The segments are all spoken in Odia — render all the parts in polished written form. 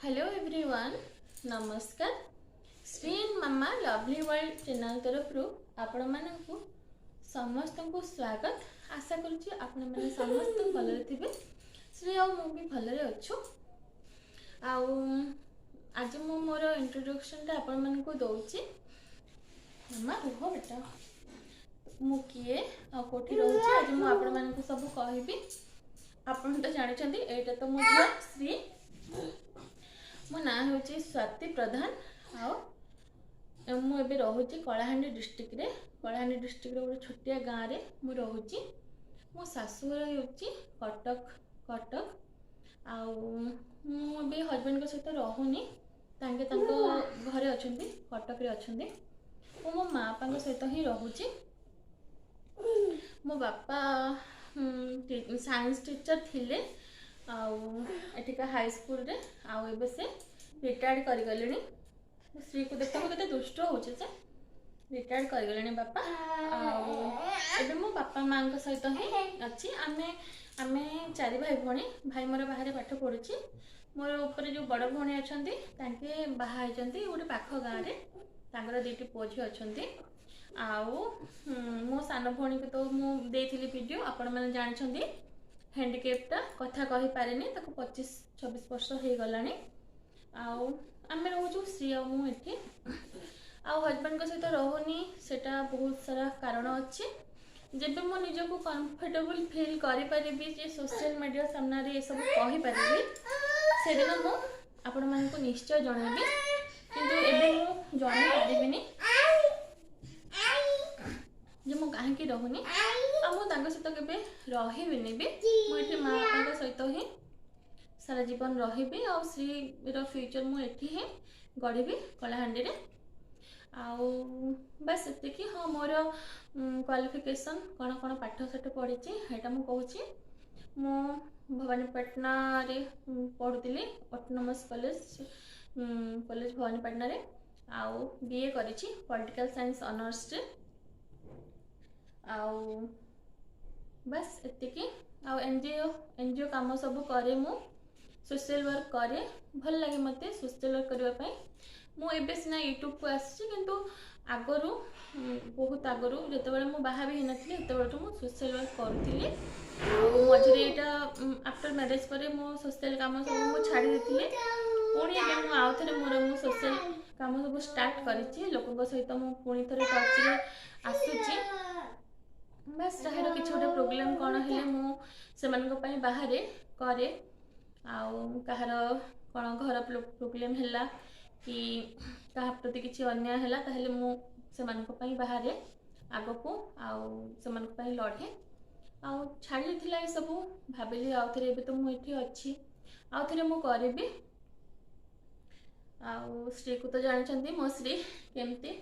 ହ୍ୟାଲୋ ଏଭ୍ରିୱାନ୍, ନମସ୍କାର। ଶ୍ରୀ ମାମା ଲଭଲି ୱାର୍ଲଡ ଚ୍ୟାନେଲ୍ ତରଫରୁ ଆପଣମାନଙ୍କୁ ସମସ୍ତଙ୍କୁ ସ୍ୱାଗତ। ଆଶା କରୁଛି ଆପଣମାନେ ସମସ୍ତେ ଭଲରେ ଥିବେ। ଶ୍ରୀ ଆଉ ମୁଁ ବି ଭଲରେ ଅଛୁ। ଆଉ ଆଜି ମୁଁ ମୋର ଇଣ୍ଟ୍ରୋଡକ୍ସନଟା ଆପଣମାନଙ୍କୁ ଦେଉଛି। ମାମା, ରୁହ ବେଟା। ମୁଁ କିଏ ଆଉ କେଉଁଠି ରହୁଛି, ଆଜି ମୁଁ ଆପଣମାନଙ୍କୁ ସବୁ କହିବି। ଆପଣ ତ ଜାଣିଛନ୍ତି, ଏଇଟା ତ ମୋ ଝିଅ ଶ୍ରୀ। ମୋ ନାଁ ହେଉଛି ସ୍ୱାତି ପ୍ରଧାନ ଆଉ ମୁଁ ଏବେ ରହୁଛି କଳାହାଣ୍ଡି ଡିଷ୍ଟ୍ରିକ୍ଟରେ। କଳାହାଣ୍ଡି ଡିଷ୍ଟ୍ରିକ୍ଟର ଗୋଟେ ଛୋଟିଆ ଗାଁରେ ମୁଁ ରହୁଛି। ମୋ ଶାଶୁଘର ହେଉଛି କଟକ, କଟକ। ଆଉ ମୁଁ ଏବେ ହଜବେଣ୍ଡଙ୍କ ସହିତ ରହୁନି, ତାଙ୍କେ ତାଙ୍କ ଘରେ ଅଛନ୍ତି, କଟକରେ ଅଛନ୍ତି। ମୁଁ ମୋ ମା ବାପାଙ୍କ ସହିତ ହିଁ ରହୁଛି। ମୋ ବାପା ସାଇନ୍ସ ଟିଚର୍ ଥିଲେ ଆଉ ଏଠିକା ହାଇସ୍କୁଲରେ, ଆଉ ଏବେ ସେ ରିଟାୟାର୍ଡ଼ କରିଗଲେଣି। ସ୍ତ୍ରୀକୁ ଦେଖନ୍ତୁ, କେତେ ଦୁଷ୍ଟ ହେଉଛି ସେ। ରିଟାୟାର୍ଡ଼ କରିଗଲେଣି ବାପା, ଆଉ ଏବେ ମୋ ବାପା ମାଆଙ୍କ ସହିତ ହିଁ ଅଛି। ଆମେ ଚାରି ଭାଇ ଭଉଣୀ। ଭାଇ ମୋର ବାହାରେ ପାଠ ପଢ଼ୁଛି। ମୋର ଉପରେ ଯେଉଁ ବଡ଼ ଭଉଣୀ ଅଛନ୍ତି, ତାଙ୍କେ ବାହା ହେଇଛନ୍ତି ଗୋଟେ ପାଖ ଗାଁରେ, ତାଙ୍କର ଦୁଇଟି ପୁଅ ଝିଅ ଅଛନ୍ତି। ଆଉ ମୋ ସାନ ଭଉଣୀକୁ ତ ମୁଁ ଦେଇଥିଲି ଭିଡ଼ିଓ, ଆପଣମାନେ ଜାଣିଛନ୍ତି, ହ୍ୟାଣ୍ଡିକ୍ୟାପ୍ଟଟା, କଥା କହିପାରେନି। ତାକୁ 25-26 ବର୍ଷ ହେଇଗଲାଣି। ଆଉ ଆମେ ରହୁଛୁ ଶ୍ରୀ ଆଉ ମୁଁ ଏଠି। ଆଉ ହଜବେଣ୍ଡଙ୍କ ସହିତ ରହୁନି, ସେଇଟା ବହୁତ ସାରା କାରଣ ଅଛି। ଯେବେ ମୁଁ ନିଜକୁ କମ୍ଫର୍ଟେବୁଲ୍ ଫିଲ୍ କରିପାରିବି ଯେ ସୋସିଆଲ ମିଡ଼ିଆ ସାମ୍ନାରେ ଏସବୁ କହିପାରିବି, ସେଦିନ ମୁଁ ଆପଣମାନଙ୍କୁ ନିଶ୍ଚୟ ଜଣାଇବି। କିନ୍ତୁ ଏବେ ମୁଁ ଜଣାଇ ପାରିବିନି ଯେ ମୁଁ କାହିଁକି ରହୁନି, ଆଉ ମୁଁ ତାଙ୍କ ସହିତ କେବେ ରହିବିନି ବି। ମୁଁ ଏଠି ମା ବାପାଙ୍କ ସହିତ ହିଁ ସାରା ଜୀବନ ରହିବି ଆଉ ଶ୍ରୀର ଫ୍ୟୁଚର୍ ମୁଁ ଏଠି ହିଁ ଗଢ଼ିବି, କଳାହାଣ୍ଡିରେ। ଆଉ ବାସ୍ ସେତିକି। ହଁ, ମୋର କ୍ୱାଲିଫିକେସନ୍ କ'ଣ କ'ଣ ପାଠ ସାଠ ପଢ଼ିଛି, ସେଇଟା ମୁଁ କହୁଛି। ମୁଁ ଭବାନୀପାଟଣାରେ ପଢ଼ୁଥିଲି, ଅଟୋନମସ୍ କଲେଜ ଭବାନୀପାଟଣାରେ, ଆଉ ବି ଏ କରିଛି ପଲିଟିକାଲ୍ ସାଇନ୍ସ ଅନର୍ସରେ। ଆଉ ବାସ୍ ଏତିକି। ଆଉ ଏନ୍ ଜି ଓ କାମ ସବୁ କରେ ମୁଁ, ସୋସିଆଲ୍ ୱାର୍କ କରେ। ଭଲ ଲାଗେ ମୋତେ ସୋସିଆଲ୍ ୱାର୍କ କରିବା ପାଇଁ। ମୁଁ ଏବେ ସିନା ୟୁଟ୍ୟୁବକୁ ଆସିଛି, କିନ୍ତୁ ଆଗରୁ, ବହୁତ ଆଗରୁ, ଯେତେବେଳେ ମୁଁ ବାହା ବି ହେଇନଥିଲି, ସେତେବେଳଠୁ ମୁଁ ସୋସିଆଲ୍ ୱାର୍କ କରୁଥିଲି। ଆଉ ମଝିରେ ଏଇଟା ଆଫ୍ଟର ମ୍ୟାରେଜ୍ ପରେ ମୁଁ ସୋସିଆଲ୍ କାମ ସବୁ ମୁଁ ଛାଡ଼ି ଦେଇଥିଲି। ପୁଣି ଏବେ ମୁଁ ଆଉ ଥରେ ମୋର ମୁଁ ସୋସିଆଲ୍ କାମ ସବୁ ଷ୍ଟାର୍ଟ କରିଛି। ଲୋକଙ୍କ ସହିତ ମୁଁ ପୁଣି ଥରେ ଟଚ୍ରେ ଆସୁଛି। ବାସ୍, କାହାର କିଛି ଗୋଟେ ପ୍ରୋବ୍ଲେମ୍ କ'ଣ ହେଲେ ମୁଁ ସେମାନଙ୍କ ପାଇଁ ବାହାରେ କରେ। ଆଉ କାହାର କ'ଣ ଘର ପ୍ରୋବ୍ଲେମ୍ ହେଲା କି କାହା ପ୍ରତି କିଛି ଅନ୍ୟାୟ ହେଲା, ତାହେଲେ ମୁଁ ସେମାନଙ୍କ ପାଇଁ ବାହାରେ ଆଗକୁ ଆଉ ସେମାନଙ୍କ ପାଇଁ ଲଢ଼େ। ଆଉ ଛାଡ଼ି ଦେଇଥିଲା ଏସବୁ, ଭାବିଲି ଆଉ ଥରେ ଏବେ ତ ମୁଁ ଏଠି ଅଛି, ଆଉ ଥରେ ମୁଁ କରିବି। ଆଉ ଶ୍ରୀକୁ ତ ଜାଣିଛନ୍ତି, ମୋ ଶ୍ରୀ କେମିତି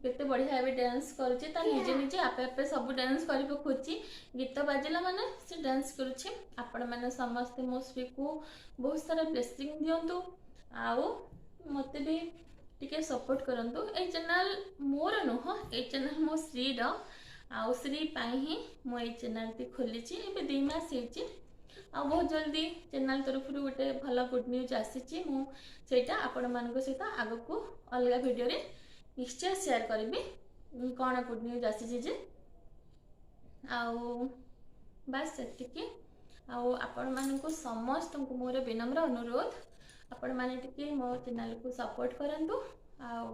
କେତେ ବଢ଼ିଆ ଏବେ ଡ୍ୟାନ୍ସ କରୁଛି। ତା ନିଜେ ନିଜେ ଆପେ ଆପେ ସବୁ ଡ୍ୟାନ୍ସ କରି ପକାଉଛି। ଗୀତ ବାଜିଲା ମାନେ ସେ ଡ୍ୟାନ୍ସ କରୁଛି। ଆପଣମାନେ ସମସ୍ତେ ମୋ ଶ୍ରୀକୁ ବହୁତ ସାରା ବ୍ଲେସିଂ ଦିଅନ୍ତୁ ଆଉ ମୋତେ ବି ଟିକେ ସପୋର୍ଟ କରନ୍ତୁ। ଏଇ ଚ୍ୟାନେଲ୍ ମୋର ନୁହଁ, ଏଇ ଚ୍ୟାନେଲ୍ ମୋ ଶ୍ରୀର, ଆଉ ଶ୍ରୀ ପାଇଁ ହିଁ ମୁଁ ଏଇ ଚ୍ୟାନେଲ୍ଟି ଖୋଲିଛି। ଏବେ 2 ମାସ ହେଇଛି। ଆଉ ବହୁତ ଜଲ୍ଦି ଚ୍ୟାନେଲ୍ ତରଫରୁ ଗୋଟେ ଭଲ ଗୁଡ୍ ନ୍ୟୁଜ୍ ଆସିଛି। ମୁଁ ସେଇଟା ଆପଣମାନଙ୍କ ସହିତ ଆଗକୁ ଅଲଗା ଭିଡ଼ିଓରେ ନିଶ୍ଚୟ ସେୟାର କରିବି, କ'ଣ ଗୁଡ୍ ନ୍ୟୁଜ୍ ଆସିଛି ଯେ। ଆଉ ବାସ୍ ସେତିକି। ଆଉ ଆପଣମାନଙ୍କୁ ସମସ୍ତଙ୍କୁ ମୋର ବିନମ୍ର ଅନୁରୋଧ, ଆପଣମାନେ ଟିକେ ମୋ ଚ୍ୟାନେଲ୍କୁ ସପୋର୍ଟ କରନ୍ତୁ ଆଉ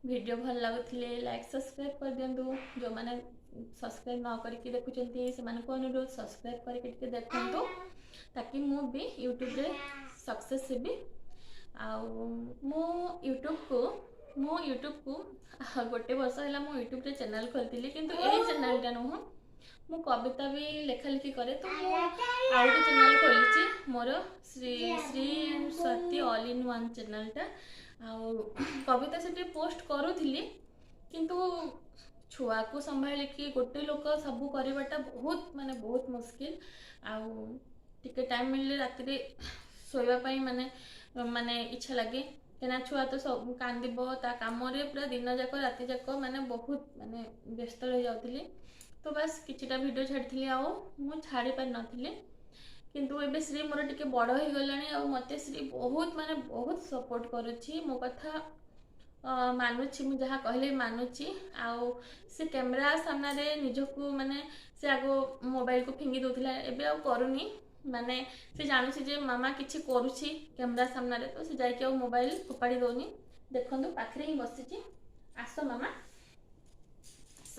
ଭିଡ଼ିଓ ଭଲ ଲାଗୁଥିଲେ ଲାଇକ୍, ସବସ୍କ୍ରାଇବ୍ କରିଦିଅନ୍ତୁ। ଯେଉଁମାନେ ସବସ୍କ୍ରାଇବ୍ ନ କରିକି ଦେଖୁଛନ୍ତି, ସେମାନଙ୍କୁ ଅନୁରୋଧ, ସବସ୍କ୍ରାଇବ୍ କରିକି ଟିକେ ଦେଖନ୍ତୁ, ତାକି ମୁଁ ବି ୟୁଟ୍ୟୁବରେ ସକ୍ସେସ୍ ହେବି। ଆଉ ମୁଁ ୟୁଟ୍ୟୁବକୁ ଗୋଟେ ବର୍ଷ ହେଲା ମୁଁ ୟୁଟ୍ୟୁବରେ ଚ୍ୟାନେଲ୍ ଖୋଲିଥିଲି, କିନ୍ତୁ ଏଇ ଚ୍ୟାନେଲ୍ଟା ନୁହଁ। ମୁଁ କବିତା ବି ଲେଖାଲେଖି କରେ, ତ ମୁଁ ଆଉ ଗୋଟେ ଚ୍ୟାନେଲ୍ ଖୋଲିଛି ମୋର, Sri Sri and Swati all in one ଚ୍ୟାନେଲ୍ଟା। ଆଉ କବିତା ସେଠି ପୋଷ୍ଟ କରୁଥିଲି, କିନ୍ତୁ ଛୁଆକୁ ସମ୍ଭାଳିକି ଗୋଟେ ଲୋକ ସବୁ କରିବାଟା ବହୁତ, ମାନେ ବହୁତ ମୁସ୍କିଲ। ଆଉ ଟିକେ ଟାଇମ୍ ମିଳିଲେ ରାତିରେ ଶୋଇବା ପାଇଁ ମାନେ ଇଚ୍ଛା ଲାଗେ, କାହିଁକିନା ଛୁଆ ତ ସବୁ କାନ୍ଦିବ। ତା କାମରେ ପୁରା ଦିନ ଯାକ, ରାତି ଯାକ ମାନେ ବହୁତ ମାନେ ବ୍ୟସ୍ତ ରହିଯାଉଥିଲି। ତ ବାସ୍, କିଛିଟା ଭିଡ଼ିଓ ଛାଡ଼ିଥିଲି ଆଉ ମୁଁ ଛାଡ଼ି ପାରିନଥିଲି। କିନ୍ତୁ ଏବେ ଶ୍ରୀ ମୋର ଟିକେ ବଡ଼ ହେଇଗଲାଣି, ଆଉ ମୋତେ ଶ୍ରୀ ବହୁତ ମାନେ ବହୁତ ସପୋର୍ଟ କରୁଛି। ମୋ କଥା ମାନୁଛି, ମୁଁ ଯାହା କହିଲେ ମାନୁଛି। ଆଉ ସେ କ୍ୟାମେରା ସାମ୍ନାରେ ନିଜକୁ ମାନେ ସେ ଆଗ ମୋବାଇଲକୁ ଫିଙ୍ଗି ଦେଉଥିଲା, ଏବେ ଆଉ କରୁନି। ମାନେ ସେ ଜାଣୁଛି ଯେ ମାମା କିଛି କରୁଛି କ୍ୟାମେରା ସାମ୍ନାରେ, ତ ସେ ଯାଇକି ଆଉ ମୋବାଇଲ ଫୋପାଡ଼ି ଦେଉନି। ଦେଖନ୍ତୁ, ପାଖରେ ହିଁ ବସିଛି। ଆସ ମାମା, ଆସ।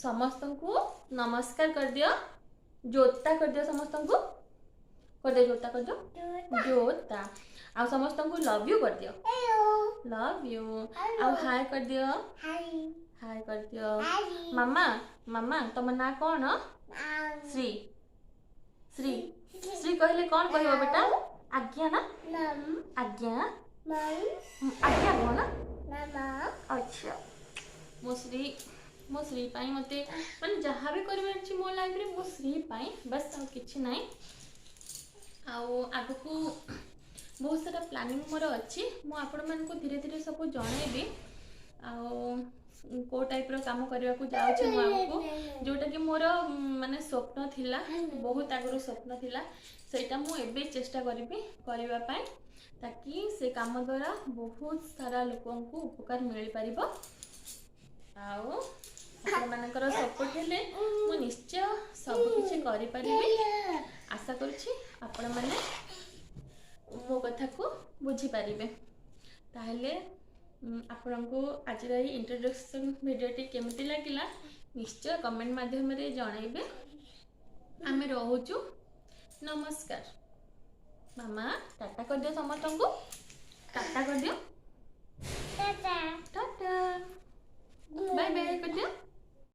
ସମସ୍ତଙ୍କୁ ନମସ୍କାର କରିଦିଅ, ଜୋତା କରିଦିଅ, ସମସ୍ତଙ୍କୁ କରିଦିଅ, ଜୋତା କରିଦିଅ, ଜୋତା। ଆଉ ସମସ୍ତଙ୍କୁ ଲଭ୍ you କରିଦିଅ, ଲଭ୍ you. ଆଉ ହାଏ କରିଦିଅ, ହାଏ କରିଦିଅ। ମାମା, ମାମା, ତମ ନାଁ କ'ଣ? ଶ୍ରୀ, ଶ୍ରୀ, ଶ୍ରୀ କହିଲେ କ'ଣ କହିବ ବେଟା? ଆଜ୍ଞା ନା? ଆଜ୍ଞା, ଆଜ୍ଞା କୁହ ନା। ଆଚ୍ଛା, ମୋ ଶ୍ରୀ, ମୋ ଶ୍ରୀ ପାଇଁ ମୋତେ ମାନେ ଯାହା ବି କରିବାର ଅଛି ମୋ ଲାଇଫରେ, ମୋ ଶ୍ରୀ ପାଇଁ, ବାସ୍, ଆଉ କିଛି ନାହିଁ। ଆଉ ଆଗକୁ ବହୁତ ସାରା ପ୍ଲାନିଂ ମୋର ଅଛି, ମୁଁ ଆପଣମାନଙ୍କୁ ଧୀରେ ଧୀରେ ସବୁ ଜଣେଇବି। ଆଉ କେଉଁ ଟାଇପ୍ର କାମ କରିବାକୁ ଯାଉଛି ମୁଁ ଆଗକୁ, ଯେଉଁଟାକି ମୋର ମାନେ ସ୍ୱପ୍ନ ଥିଲା, ବହୁତ ଆଗରୁ ସ୍ୱପ୍ନ ଥିଲା, ସେଇଟା ମୁଁ ଏବେ ଚେଷ୍ଟା କରିବି କରିବା ପାଇଁ, ତାକି ସେ କାମ ଦ୍ୱାରା ବହୁତ ସାରା ଲୋକଙ୍କୁ ଉପକାର ମିଳିପାରିବ। ଆଉ ଆପଣମାନଙ୍କର ସପୋର୍ଟ ହେଲେ ମୁଁ ନିଶ୍ଚୟ ସବୁକିଛି କରିପାରିବି। ଆଶା କରୁଛି ଆପଣମାନେ ମୋ କଥାକୁ ବୁଝିପାରିବେ। ତାହେଲେ ଆପଣଙ୍କୁ ଆଜିର ଏଇ ଇଣ୍ଟ୍ରୋଡକ୍ସନ୍ ଭିଡ଼ିଓଟି କେମିତି ଲାଗିଲା, ନିଶ୍ଚୟ କମେଣ୍ଟ ମାଧ୍ୟମରେ ଜଣାଇବେ। ଆମେ ରହୁଛୁ, ନମସ୍କାର। ମାମା, ଟାଟା କରିଦିଅ ସମସ୍ତଙ୍କୁ, ଟାଟା କରିଦିଅ, ଟାଟା, ବାଏ ବାଏ କରିଦିଅ।